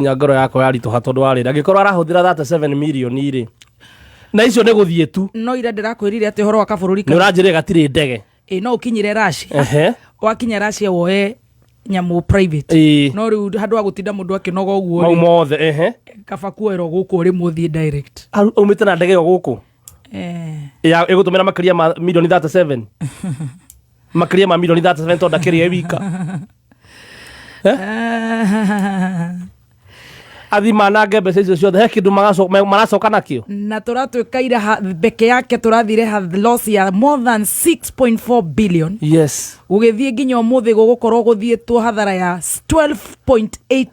Nginya ngoro yakwa yaritũha tondũ wa rĩrĩ, angĩkorwo arahũthĩra 37 mirioni rĩ, na icio nĩ gũthiĩ tu. No ira ndĩrakwĩrire atĩ ũhoro wa kabũrũri Nĩ ũranjĩrire gatirĩ ndege. Ĩ, no ũkinyire Russia. Wakinya Russia woe nyamũ private. No rĩu handũ ha gũtinda mũndũ akĩnoga ũguo Mau rĩ, mothe, ehe. Kaba kuoerwo gũkũ rĩmwe ũthiĩ direct. Aumĩte na ndege ĩyo gũkũ. Ya ĩgũtũmĩra makĩria ma mirioni 37, makĩria ma mirioni 37, tondũ ndakĩrĩ e wika. Athi manange mbeca icio ciothe, he kĩndũ maracoka nakĩo. Na tũratuĩka ira mbeke yake tũrathire loss ya more than 6.4 billion. Gũgĩthiĩ nginya ũmũthĩ gũgũkorwo gũthiĩtwo hathara ya 12.8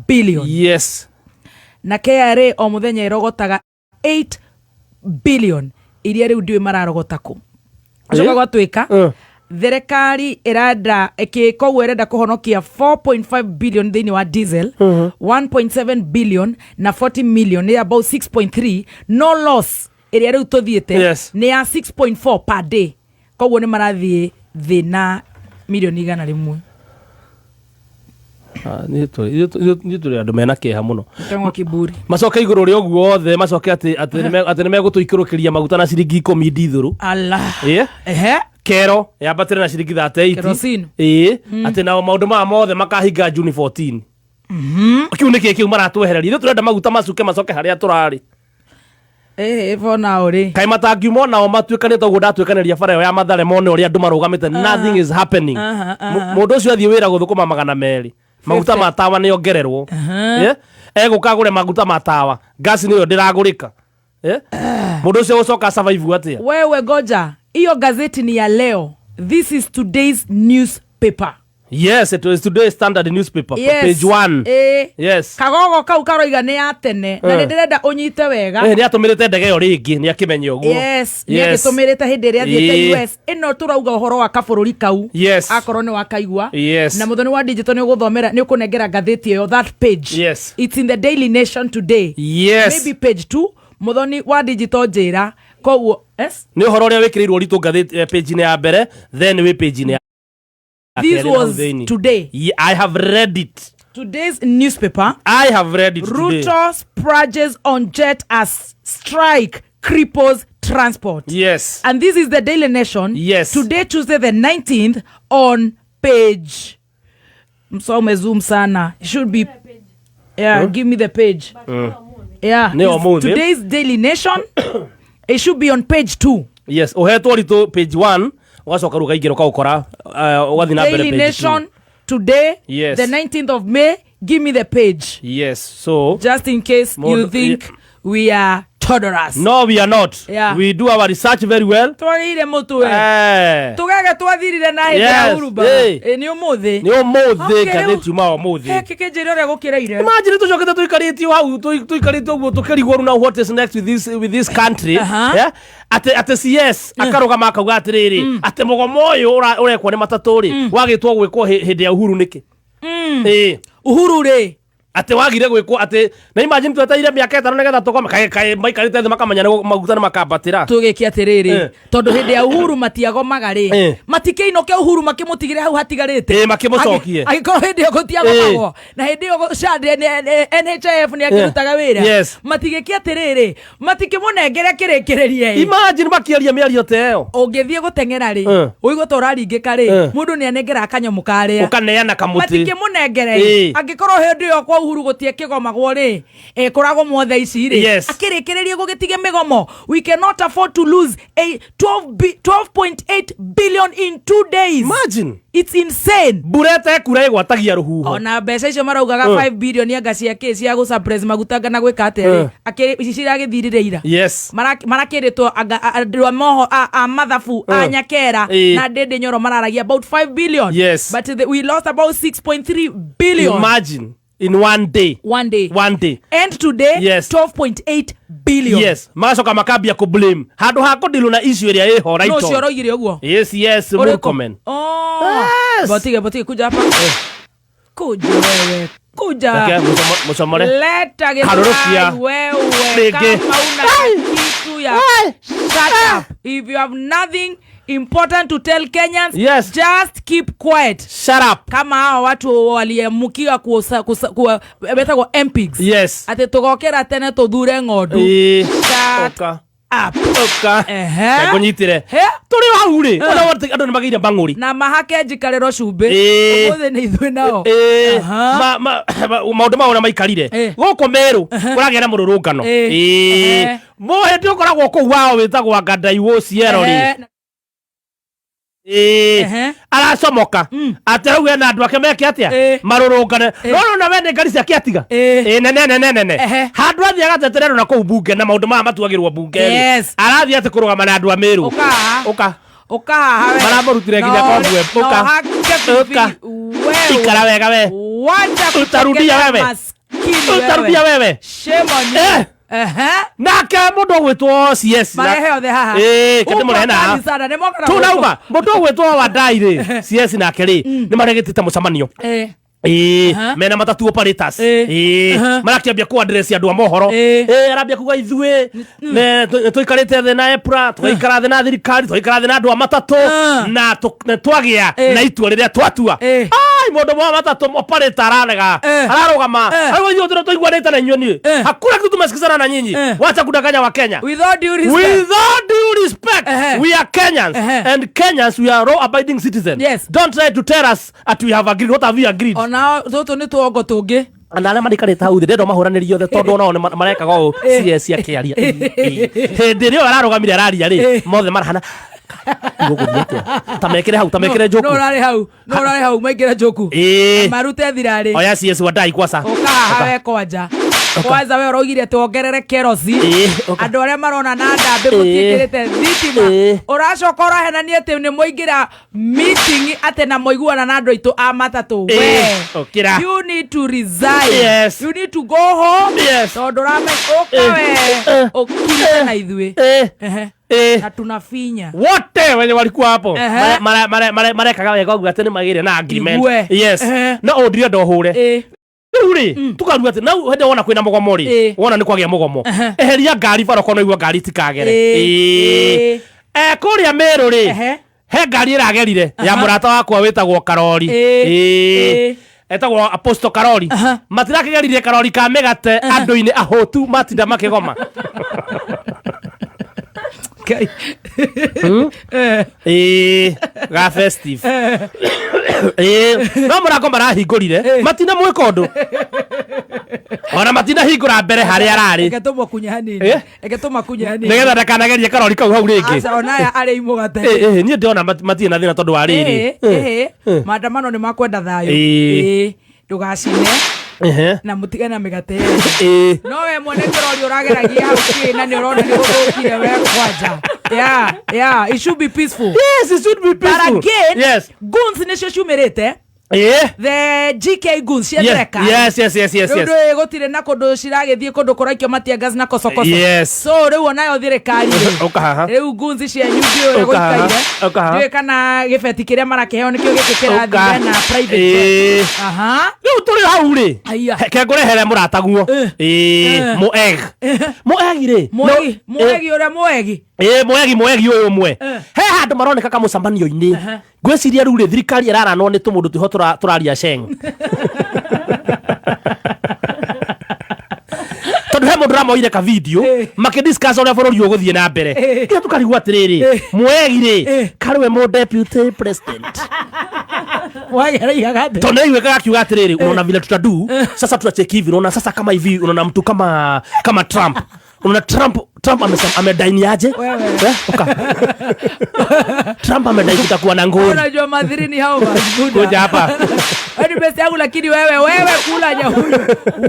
billion. Na KRA o mũthenya ĩrogotaga 8 billion iria rĩu ndiũĩ mararogota kũ. Acoka gwatuĩka thirikari ĩrenda ĩkĩ, koguo ĩrenda kũhonokia 4.5 billion thĩinĩ wa diesel, 1.7 billion na 40 million nĩ about 6.3, no loss ĩrĩa rĩu tũthiĩte nĩ ya 6.4 per day. Koguo nĩ marathiĩ thĩ na mirioni 100. Ah, niĩ tũrĩ andũ mena kĩeha mũno. Tangwa kiburi. Macoke igũrũ rĩa ũguo othe, macoke atĩ nĩ megũtũikũrũkĩria maguta na ciringi 10 ndithũrũ. Allah. Ehe. Kero yambatĩre na ciringi 38. Kerosene. Ĩĩ, atĩ nao maũndũ maya mothe makahinga Juni 14. Kĩu nĩ kĩĩ kĩu maratwehereria? Ithuĩ tũrenda maguta macuke macoke harĩa tũrarĩ. Eh, for now rĩ. Kaĩ matangiuma onao matuĩkanĩte ũguo ndatuĩkanĩria bara ĩyo ya Mathare, mone ũrĩa andũ marũgamĩte, nothing is happening. Mũndũ ũcio athiĩ wĩra gũthũkũma 200, maguta 50. Ma tawa nĩ ongererwo. Egũka agũre maguta ma tawa, ngasi nĩyo ndĩragũrĩka. Mũndũ ũcio gũcoka survive atĩa? Wewe goja, hiyo gazeti ni ya leo. This is today's newspaper. Yes, it was today Standard newspaper. Page 1. Kagogo kau karoiga nĩ ya tene na nĩ ndĩrenda ũnyite wega. Nĩ atũmĩrĩte ndege ĩyo rĩngĩ, nĩ akĩmenya ũguo. Yes, nĩ agĩtũmĩrĩte hĩndĩ ĩrĩa athiĩte US. Ĩno tũrauga ũhoro wa kabũrũri kau. Akorwo nĩ wakaigua. Na mũthoni wa digital nĩ ũgũthomera, nĩ ũkũnengera ngathĩti ĩyo, that page. It's in the Daily Nation today. Maybe page 2. Mũthoni wa digital njĩra. Koguo, yes. Nĩ ũhoro ũrĩa wĩkĩrĩirwo ũritũ ngathĩti page-inĩ ya mbere, then wĩ page-inĩ ya This kerĩ na hau was thĩinĩ. today. Yeah, I have read it. Today's newspaper. I have read it today. Ruto splurges on jet as strike cripples transport. And this is the Daily Nation. Today, Tuesday, the 19th, on page. Msome zoom sana. It should be. Yeah, give me the page. Yeah. Nĩ It's ũmũthĩ. today's Daily Nation. It should be on page 2. Yes, ũhetwo ũritũ page 1, ũgacoka rĩu ũkaingĩra ũkaũkora, ũgathiĩ na mbere Daily page Nation 2. today, the 19th of May. Give me the page. Yes, so Just in case you think we are tolerant. No, we are not. We do our research very well. Twagĩire mũtwe. Tũgege twathirire na hĩndĩ ya Uhuru baba. Ĩ, nĩ ũmũthĩ. Nĩ ũmũthĩ. Okay, rĩu- Ngathĩti yuma ũmũthĩ. He kĩkĩnjĩre ũrĩa gũkĩreire. Imagine tũcokete tũikarĩtio hau, tũikarĩte ũguo tũkĩrigwo rĩu, now what is next with this country? Yeah? Atĩ CS akarũgama akauga atĩrĩrĩ, atĩ mũgomo ũyũ ũrekwo nĩ matatũ rĩ, wagĩtwo gwĩkwo hĩndĩ ya Uhuru nĩkĩ? Ĩĩ. Uhuru rĩ? Atĩ wagire gwĩkwo atĩ na imagine twetereire mĩaka 5 nĩgetha tũgome. Kaĩ maikarĩte thĩ makamenya nĩ maguta nĩ makambatĩra? Tũgĩke atĩrĩrĩ, tondũ hĩndĩ ya Uhuru matiagomaga rĩ, matikĩinũke Uhuru makĩmũtigĩre hau hatigarĩte. Ĩ, makĩmũcokie. Angĩkorwo hĩndĩ ĩyo gũtiagomagwo na hĩndĩ ĩyo SHA NHIF nĩ akĩrutaga wĩra, matigĩke atĩrĩrĩ, matikĩmũnengere kĩrĩkĩrĩrie. Imagine makĩaria mĩario ta ĩyo. Ũngĩthiĩ gũteng'era rĩ, ũigue ta ũraringĩka rĩ, mũndũ nĩ anengeraga kanyamũ karĩa. Ũkaneana kamũtĩ. Matikĩmũnengere. Angĩkorwo hĩndĩ ĩyo kwa Uhuru gũtiekĩgomagwo rĩ, kũragomwo thaa ici rĩ, akĩrĩkĩrĩrie gũgĩtige mĩgomo. We cannot afford to lose a 12.8 billion in 2 days. Imagine. It's insane. Mbura ĩtekura ĩgwatagia rũhuho. Ona mbeca icio maraugaga 5 billion anga cia kĩ cia gũ suppress maguta anga na gwĩka atĩa rĩ, ici ciragĩthirire ira. Marakĩrĩtwo anga andũ a moho a mathabu a Nyakera na Ndĩndĩ Nyoro mararagia about 5 billion. But we lost about 6.3 billion. Imagine in one day. One day. One day. And today, 12.8 billion. Yes, magacoka makambia kũ blame handũ ha kũdilũ na issue ĩrĩa ĩho right No ũcio on. ũroigire ũguo. Yes, Ũrĩkũ? Murkomen. Oh. Yes. Botige, botige, kuja hapa. Kuja wewe. Kuja. Reke, mũcomore. Leta Harũrũkia. gĩthũrai wewe Rĩngĩ. kama una kitu ya shut up. If you have nothing Important to tell Kenyans, Yes. just keep quiet. Shut up. Kama hawa watu waliamukiwa betagwo MPs. Yes. Atĩ tũgokĩra tene tũthure ng'ondu. Shut Ũka. up. Ũka. Ehe. Ngũnyitĩre. He. Tũrĩ o hau rĩ, ona wote andũ nĩ magĩire mang'ũri. Na mahake njikarĩro cumbĩ. Ĩĩ. Ũmũthĩ nĩ ithuĩ nao. Ĩĩ. Aha. Maũndũ mau ũrĩa maikarire Ĩĩ. gũkũ Meru kũragĩa na mũrũrũngano. Ĩĩ. Ĩĩ. Ehe. Mũhĩndĩ ũkoragwo kũu wao wĩtagwo Ngandaiwũ Ciero rĩ. Ehe. Ĩĩ. Ehe. Aracomoka atĩ hau hena andũ ake meke atĩa Ĩĩ. marũrũngane, no nona we nĩ ngari ciake atiga. Ĩĩ. Ĩĩ, nene nene nene. Ehe. Handũ athiĩ agatetererwo na kũu bunge na maũndũ maya matuagĩrwo bunge rĩ, Yes. arathiĩ atĩ kũrũgama na andũ a Meru. Ũka haha. Ũka. Ũka haha we. Maramũrutire nginya Na cobweb. na Ũka. ũhake Ũka. pilipili. Wewe. Ikara wega we. Wacha Utarudia kuchokelea wewe. maskini Utarudia wewe. Shame on you. Eh. Ehe. Nake mũndũ ũgwĩtwo CS Marehe othe haha. Ĩĩ, kende mũrehe na Uko haha. kali sana, nĩ moka na Tunauga mũndũ ũgwĩtwo Wandai rĩ, CS nake rĩ, nĩ maregĩtĩte mũcemanio. Eh. Ĩĩ, Aha. mena matatu operators. Ĩĩ. Ĩĩ, Aha. marakĩambia kũ address andũ a mohoro. Ĩĩ. Ĩĩ, arambia kuga ithuĩ tũikarĩte thĩ na EPRA, tũgaikara thĩ na thirikari, tũgaikara thĩ na andũ a matatũ, Ah. na twagĩa Ĩĩ. na itua rĩrĩa twatua. Ĩĩ. Ai, mũndũ wa matatũ operator ararega, Eh. ararũgama, Eh. arauga ithuĩ tũrĩa tũiguanĩte na inyuĩ niĩ Eh. hakuna kitu tumesikizana na nyinyi. Eh. Wacha kudanganya wa Kenya. With all due respect. With all due respect, Ehe. we are Kenyans, Ehe. and Kenyans, we are law abiding citizens. Yes. Don't try to tell us that we have agreed. What have we agreed? Onao tũtũ nĩ tuongo tũngĩ. Na arĩa marikarĩte hau thĩ ndĩrenda ũmahũranĩrie othe tondũ onao nĩ marekaga ũũ CS akĩaria. Hĩndĩ ĩrĩa ũyũ ararũgamire araria rĩ, mothe marahana gũgũthiĩ atĩa, ta mekĩre hau, ta mekĩre No njoku. ũrarĩ hau, no ũrarĩ hau maingĩre njoku. Ĩĩ. Marute thirarĩ. Oya CS Wandai kwasa. Ũka haha we kwanja. Kwanza we ũraugire atĩ wongerere kerosi. Ĩĩ, ũka. Andũ arĩa marona na ndambĩ Ĩĩ. mũtiĩkĩrĩte thitima. Ĩĩ. Ũracoka ũrahenania atĩ nĩ mwaingĩra meeting atĩ na mwaiguana na andũ aitũ a matatũ. Ĩĩ, We. ũkĩra. You need to resign. Yes. You need to go home. Yes. Tondũ ũrame ũka Ĩĩ. we Ĩĩ. ũkirĩte na ithuĩ. Ĩĩ. Ehe. Ĩĩ. Na tunafinya. Wote wenye walikuwa hapo Ehe. marekaga wega ũguo atĩ nĩ magĩire na agreement. Igue. Yes. Ehe. No ũndire ũhũre Ĩĩ. rĩu rĩ, tukarua atĩ nau hĩndĩ wona kwĩna mũgomo rĩ, Ĩĩ. wona nĩ kwagĩa mũgomo, Ehe. eheria ngari bara okorwo nĩguo ngari itikagere. Ĩĩ. Ĩĩ. Ĩĩ. Eh, kũrĩa Meru rĩ, Ehe. he ngari ĩragerire ya Aha. mũrata wakwa wĩtagwo Karori. Ĩĩ. Ĩĩ. Ĩĩ. Etagwo Apostle Karori. Aha. Matirakĩgeririe karori ka mĩgate andũ-inĩ ahũtu matinda makĩgoma. Ngai. Eh. Ĩĩ, ga festive. Ĩĩ, no mũrango marahingũrire Ĩĩ. matina mwĩka ũndũ, ona matinahingũra mbere harĩa ararĩ. Reke tũmakunye hanini. Eh? Reke tũmakunye hanini. Nĩgetha ndakanagerie karori kau hau rĩngĩ. Aca onaya arĩ imũgate. Ĩĩ, ĩĩ, niĩ ndĩrona matirĩ na thĩna tondũ wa rĩrĩ. Ĩĩ, ĩĩ. Maandamano nĩ makwenda thayũ. Ĩĩ. Ĩĩ. Ndũgacine Ehe. na mũtige na mĩgate yanyu. Ĩĩ. No we mwene kĩrori ũrageragia hau kĩ na nĩ ũrona nĩ gũthũkire we kwanja. Yeah, it should be peaceful. Yes, it should be But peaceful. again, Yes. goons nĩcio ciumĩrĩte. Ĩĩ. The GK goons cia Yes, thirikari. yes. Rĩu ndũĩ gũtirĩ na kũndũ ciragĩthiĩ kũndũ kũraikio matiangas na kocokoco. Yes. So rĩu onayo thirikari rĩ, Ũka haha. rĩu goons cianyu ndiũĩ ũrĩa Ũka haha. gũikaire. Ũka haha. Ndiũĩ kana gĩbeti kĩrĩa marakĩheo nĩkĩo gĩkĩ Ũka. kĩrathire na private jet. Ĩĩ. Aha. Rĩu tũrĩ hau rĩ, Aya. ke ngũrehere mũrataguo. Eh. Ĩĩ, Eh. mũeg mũegi rĩ. Mũegi, mũegi ũrĩa mũegi. Ĩĩ, mũegi mũegi ũyũ ũmwe. Eh. He handũ maroneka kamũcemanio-inĩ. Aha. Ngwĩciria rĩu rĩ, thirikari ĩraranwo nĩ tũmũndũ twĩho tũraria sheng, tondũ he mũndũ ũramoire ka video Eh. makĩdiscuss ũrĩa bũrũri ũgũthiĩ na mbere. Eh. Nginya tũkarigwo atĩrĩrĩ, Eh. mũegi rĩ, Eh. karĩ we mũ deputy president? Wageraigaga atĩa? Tondũ nĩaiguĩkaga akiuga atĩrĩrĩ, unaona vile tutadu sasa, tutacheki hivi, unaona sasa kama hivi, unaona mtu kama Trump, unaona Trump amedainiaje. Wewe. Eh, uka. Trump amedai kutakuwa na ngori. Unajua madhiri ni hao buda. Kuja hapa. Wewe ni best yangu lakini wewe wewe kula nyahuyu.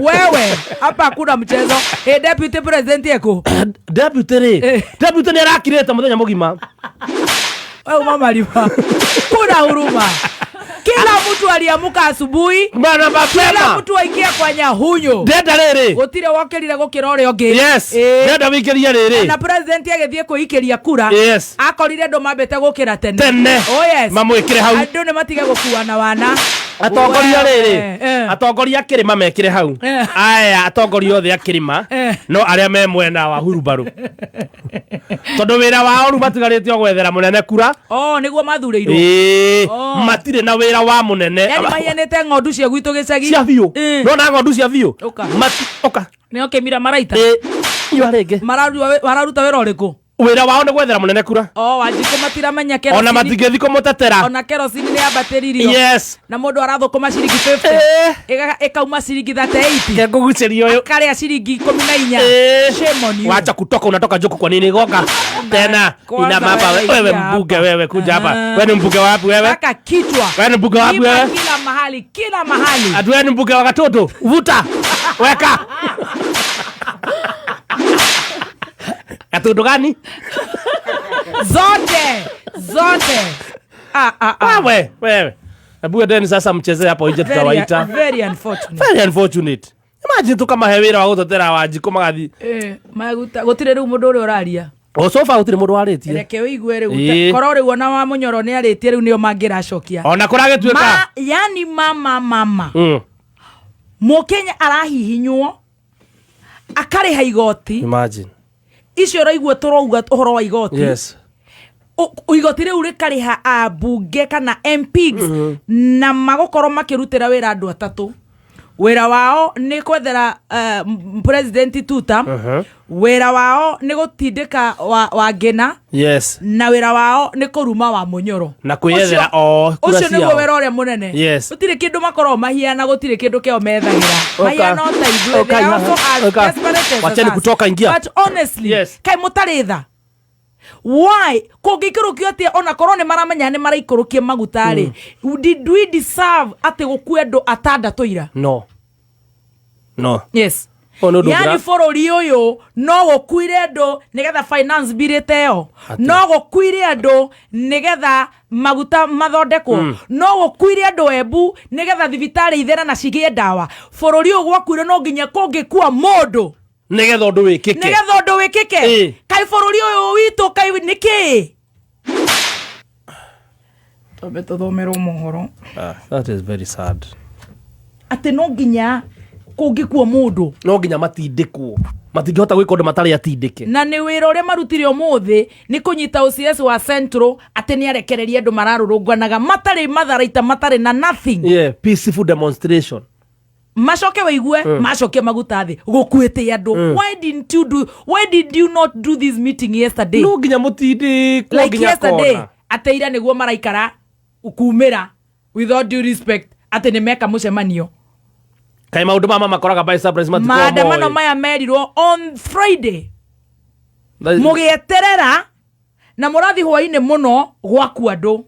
Wewe hapa hakuna mchezo. Hey, deputy president yeko. Deputy rĩ, Eh. deputy nĩ arakirĩte mũthenya mũgima. Wewe mama lipa. Kuna huruma. Kila mtu aliamuka asubuhi. Bana Kila mapema. mtu aingia kwa nyahunyo. Ndenda rĩrĩ. Gutire wokirire gukira uria ungi. Yes. Eh. Ndenda wĩikĩrie rĩrĩ. Na president agithie kwĩikĩria kura. Yes. Akorire andũ mambĩte gũkĩra tene. Tene. Oh yes. Mamwĩkĩre hau. Andũ nĩ matige gũkuana wana. Atongoria Wewe, rĩrĩ, atongoria a kĩrĩma mekĩre hau. Aya atongoria othe a kĩrĩma, no arĩa me mwena wa hurumbarũ, tondũ wĩra wao rĩu matigarĩte o gwethera mũnene kura. Oh, nĩguo mathurĩirwo. Ĩĩ, Oh. matirĩ na wĩra wa mũnene. Yani mahianĩte ng'ondu cia gwitũ gĩcagi. Cia biũ. Nona ng'ondu cia biũ. Ũka. Mati ũka. Nĩo kĩmira maraita. Ĩĩ, nyua rĩngĩ. Mararuta wĩra ũrĩkũ? Wĩra wao nĩ gwethera mũnene kura. O Wanjikũ matiramenya Ona kerosini. matingĩthi kũmũtetera. Ona kerosini nĩ yambatĩririo. Na mũndũ arathũkũma ciringi 50. Ĩkauma ciringi 38. Kengũgucĩria ũyũ. Akarĩa ciringi 14. Shame on you. Wacha kutoka, unatoka joku kwa nini? Goka tena. Kwanza Inama hapa. wewe, Wewe ingia mbunge hapa. wewe, kuja hapa. Ah. Wewe ni mbunge wapi wewe? Paka kichwa. Wewe ni mbunge wapi Ima wewe? kila mahali, kila mahali. Ati wewe ni mbunge wa Gatutu? Vuta. Weka. Gatundu gani? Zote. Zote. Ah, ah, ah. Wewe, wewe. Hebu endeni sasa mchezee hapo nje, Very, tutawaita. very unfortunate. Very unfortunate. Imagine tu kama he wĩra wa gũtetera Wanjikũ magathi. Maguta gũtirĩ rĩu mũndũ ũrĩa ũraria. O so far gũtirĩ mũndũ warĩtie. Reke ũigue rĩu. Korwo rĩu ona wa Mũnyoro nĩ arĩtie rĩu nĩo mangĩracokia. Ona kũragĩtuĩka. Ma, yani mama mama. Mũkenya arahihinywo akarĩha igoti. Imagine. Icio ũraigua tũrauga ũhoro wa igoti. Yes. Igoti rĩu rĩkarĩha ambunge kana MPs na magũkorwo makĩrutĩra wĩra andũ atatũ. Wĩra wao nĩ kwethera president tuta. Wĩra wao nĩ gũtindĩka wa Ngĩna. Na wĩra wao nĩ kũruma wa Mũnyoro. Na kwĩyethera o kura Ũcio nĩguo ciao. wĩra ũrĩa mũnene. Gũtirĩ kĩndũ makoragwo mahiana, gũtirĩ kĩndũ kĩao methagĩra. Oka. Mahiana o ta ithuĩ. Oka, They are also as oka. desperate as Wacheni us. kutoka, ingia. But honestly, kaĩ mũtarĩ tha? Why kũngĩikũrũkio atĩa ona korwo nĩ maramenya nĩ maraikũrũkia maguta rĩ, did we deserve atĩ gũkue andũ atandatũ ira? No. No. Yes. Ũyũ nĩ ũndũ Yani bũrũri ũyũ no gũkuire andũ nĩgetha finance bill ĩteo, no gũkuire andũ nĩgetha maguta mathondekwo, no gũkuire andũ Embu nĩgetha thibitarĩ ithera na cigĩe ndawa. Bũrũri ũyũ gwakuire no nginya kũngĩkua mũndũ Nĩgetha ũndũ wĩkĩke. Nĩgetha ũndũ wĩkĩke. Kaĩ bũrũri ũyũ witũ kaĩ nĩkĩ? Twambe tũthomerwo mohoro. Ah, that is very sad. Atĩ no nginya kũngĩkua mũndũ. No nginya matindĩkwo. Matingĩhota gwĩka ũndũ matarĩ atindĩke. Na nĩ wĩra ũrĩa marutire ũmũthĩ nĩ kũnyita OCS wa Central atĩ nĩ arekereria andũ mararũrũnganaga matarĩ matharaita, matarĩ na nothing. Yeah, peaceful demonstration. Macoke wĩigue macokie maguta thĩ gũkuĩte andũ. Why didn't you do, why did you not do this meeting yesterday? No nginya mũtindĩkwo Like nginya yesterday kona. atĩ ira nĩguo maraikara kumĩra, with all due respect, atĩ nĩ meka mũcemanio. Kaĩ maũndũ mama makoraga by surprise matikoragwo Maandamano moĩ. maya merirwo on Friday. That is- Mũgĩeterera na mũrathi hwainĩ mũno gwaku andũ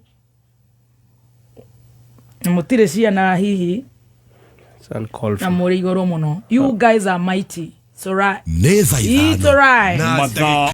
mũtirĩ ciana hihi. It's uncalled Na for. mũrĩ igũrũ mũno. You guys are mighty. It's alright. Nĩ thaa It's 5 alright. na Mathaa.